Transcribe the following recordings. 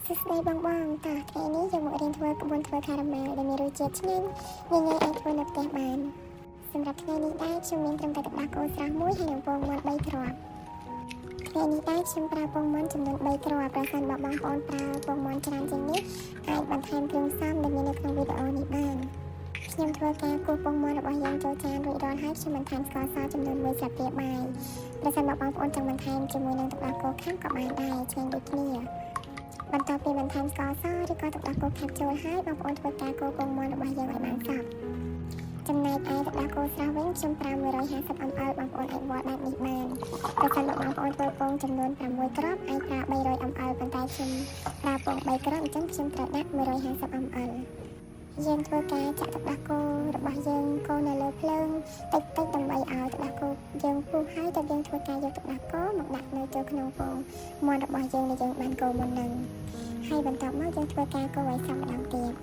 សួស្តីបងបងតោះថ្ងៃនេះយើងមករៀនធ្វើក្បួនធ្វើខារ៉ាមែលដែលមានរសជាតិឆ្ងាញ់ងាយៗអាចធ្វើនៅផ្ទះបានសម្រាប់ថ្ងៃនេះដែរខ្ញុំមានត្រឹមតែទឹកដោះគោស្រស់មួយហើយនិងពងមាន់3គ្រាប់ថ្ងៃនេះដែរខ្ញុំប្រើពងមាន់ចំនួន3គ្រាប់ប្រសិនបើបងប្អូនប្រើពងមាន់ច្រើនជាងនេះអាចបន្ថែមគ្រឿងផ្សំដែលមាននៅក្នុងវីដេអូនេះបានខ្ញុំធ្វើការគោះពងមាន់របស់យើងចូលចានរួចរាល់ហើយខ្ញុំបន្ថែមស្ករសចំនួន1ស្លាបព្រាបាយប្រសិនបើបងប្អូនចង់បន្ថែមជាមួយនឹងទឹកដោះគោខាប់ក៏បានដែរឆ្ងាញ់ដូចគ្នាបន្ទាប់ពីបន្ថែមស្ករសឬក៏ទឹកដោះគោខាប់ចូលហើយបងប្អូនធ្វើការកូរពងមាន់របស់យើងឲ្យបានសព្វចំណែកឯទឹកដោះគោស្រស់វិញខ្ញុំប្រើ150 ml បងប្អូនអាចវាស់បែបនេះបានប្រសិនបើបងប្អូនធ្វើពងចំនួន6គ្រាប់អាចប្រើ300 ml ប៉ុន្តែខ្ញុំប្រើពង3គ្រាប់អញ្ចឹងខ្ញុំត្រូវដាក់150 ml យើងធ្វើការចាក់ទឹកដោះគោរបស់យើងកូរនៅលើភ្លើងតិចតិចដើម្បីឲ្យទឹកដោះគោយើងពុះហើយទៅយើងធ្វើការយកទឹកដោះគោមកដាក់នៅចូលក្នុងពងមាន់របស់យើងដែលយើងបានកូរមុនហ្នឹងហើយបន្ទាប់មកយើងធ្វើការកូរឲ្យសព្វម្ដងទៀត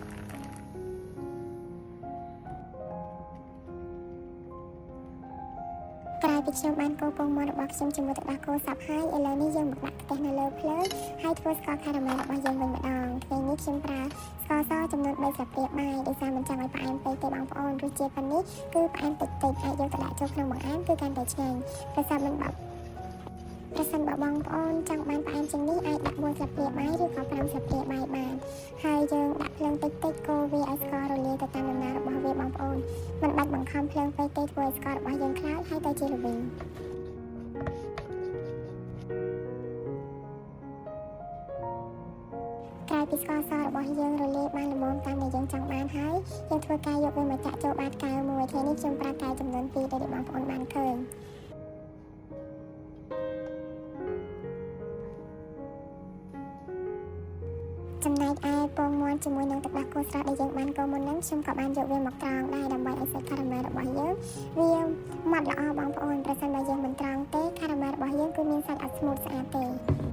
ក្រោយពីខ្ញុំបានកូរពងមាន់របស់ខ្ញុំជាមួយទឹកដោះគោសព្វហើយឥឡូវនេះយើងមកដាក់ខ្ទះនៅលើភ្លើងហើយធ្វើស្ករខារ៉ាមែលរបស់យើងវិញម្ដងថ្ងៃនេះខ្ញុំប្រើស្ករសចំនួន3ស្លាបព្រាបាយដោយសារមិនចង់ឲ្យផ្អែមពេកទេបងប្អូនរសជាតិប៉ុណ្នេះគឺផ្អែមតិចតិចអាចយកទៅដាក់ចូលក្នុងបង្អែមគឺកាន់តែឆ្ងាញ់ប្រសិនមិនបើប្រសិនបើបងប្អូនចង់បានផ្អែមជាងនេះអាចដាក់4ស្លាបព្រាបាយឬក៏5ស្លាបព្រាបាយបានហើយយើងដាក់ភ្លើងតិចតិចកូរវាឲ្យស្កររលាយទៅតាមដំណើររបស់វាបងប្អូនមិនបាច់បង្ខំភ្លើងពេកទេធ្វើឲ្យស្កររបស់យើងខ្លោចហើយទៅជាល្វីងក្រោយពីស្ករសរបស់យើងរលាយបានល្មមតាមដែលយើងចង់បានហើយយើងធ្វើការយកវាមកចាក់ចូលបាតកែវមួយថ្ងៃនេះខ្ញុំប្រើកែវចំនួន2ដែលបងប្អូនបានឃើញចំណែកឯពងមាន់ជាមួយនឹងទឹកដោះគោស្រស់ដែលយើងបានកូរមុនហ្នឹងខ្ញុំក៏បានយកវាមកត្រងដែរដើម្បីឲ្យសាច់ខារ៉ាមែលរបស់យើងវាម៉ត់ល្អបងប្អូនប្រសិនបើយើងមិនត្រងទេខារ៉ាមែលរបស់យើងគឺមានសាច់អត់smooth ស្អាតទេ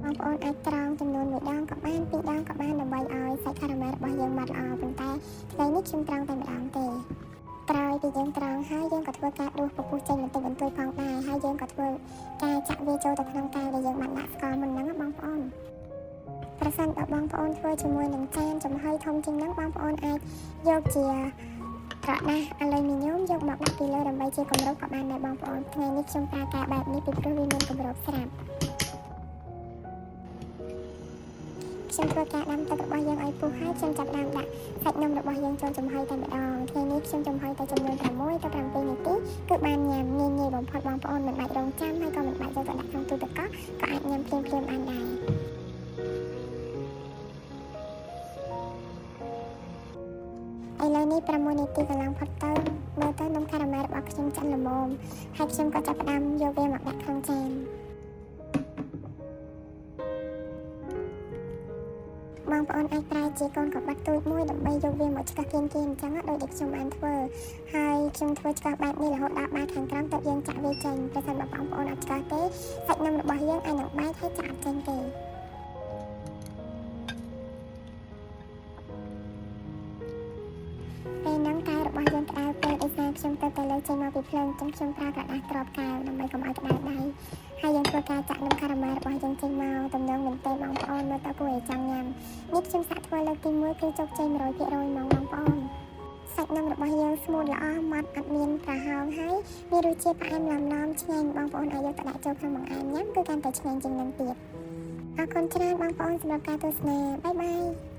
បងប្អូនអាចត្រងចំនួន1ដងក៏បាន2ដងក៏បានដើម្បីឲ្យសាច់ខារ៉ាមែលរបស់យើងម៉ត់ល្អប៉ុន្តែថ្ងៃនេះខ្ញុំត្រងតែម្ដងទេក្រោយពីយើងត្រងហើយយើងក៏ធ្វើការដួសពពុះចេញបន្តិចបន្តួចផងដែរហើយយើងក៏ធ្វើការចាក់វាចូលទៅក្នុងកែវដែលយើងបានដាក់ស្ករមុនហ្នឹងបងប្អូនប្រសិនបើបងប្អូនធ្វើជាមួយនឹងចានចំហុយធំជាងហ្នឹងបងប្អូនអាចយកជាក្រដាសអាលុយមីញ៉ូមយកមកដាក់ពីលើដើម្បីជាគម្របក៏បានដែរបងប្អូនថ្ងៃនេះខ្ញុំប្រើការបែបនេះពីព្រោះវាមានគម្របស្រាប់ខ្ញុំធ្វើការដាំទឹករបស់យើងឲ្យពុះហើយខ្ញុំចាប់ផ្ដើមដាក់សាច់នំរបស់យើងចូលចំហុយតែម្ដងថ្ងៃនេះខ្ញុំចំហុយតែចំនួន6ទៅ7នាទីគឺបានញ៉ាំងាយងាយបំផុតបងប្អូនមិនបាច់រងចាំហើយក៏មិនបាច់យកទៅដាក់ក្នុងទូទឹកកកក៏អាចញ៉ាំភ្លាមៗបានដែរឥឡូវនេះ6នាទីកន្លងផុតទៅមើលទៅនំខារ៉ាមែលរបស់ខ្ញុំឆ្អិនល្មមហើយខ្ញុំក៏ចាប់ផ្ដើមយកវាមកដាក់ក្នុងចានបងប្អូនអាចប្រើជាកូនកបាត់ទូចមួយដើម្បីយកវាមកឆ្កឹះគៀនគៀនអញ្ចឹងដោយដែលខ្ញុំបានធ្វើហើយខ្ញុំធ្វើឆ្កឹះបែបនេះរហូតដល់បាតខាងក្រោមទើបយើងចាក់វាចេញប្រសិនបើបងប្អូនអត់ឆ្កឹះទេសាច់នំរបស់យើងអាចនឹងបែកហើយចាក់អត់ចេញទេពេលហ្នឹងកែវរបស់យើងក្តៅពេកដោយសារខ្ញុំទៅតែលើកចេញមកពីភ្លើងអញ្ចឹងខ្ញុំប្រើក្រដាសទ្រាប់កែវដើម្បីកុំឲ្យក្តៅដៃហើយយើងធ្វើការចាក់នំខារ៉ាមែលរបស់យើងចេញមកទំនងមែនទេបងប្អូនមើលទៅគួរឲ្យចង់ញ៉ាំនេះខ្ញុំសាកធ្វើលើកទី1គឺជោគជ័យ100%ហ្មងបងប្អូនសាច់នំរបស់យើង smooth ល្អម៉ត់អត់មានប្រហោងហើយមានរសជាតិផ្អែមឡំឡំឆ្ងាញ់បងប្អូនអាចយកទៅដាក់ចូលក្នុងបង្អែមញ៉ាំគឺកាន់តែឆ្ងាញ់ជាងនឹងទៀតអរគុណច្រើនបងប្អូនសម្រាប់ការទស្សនាbye bye.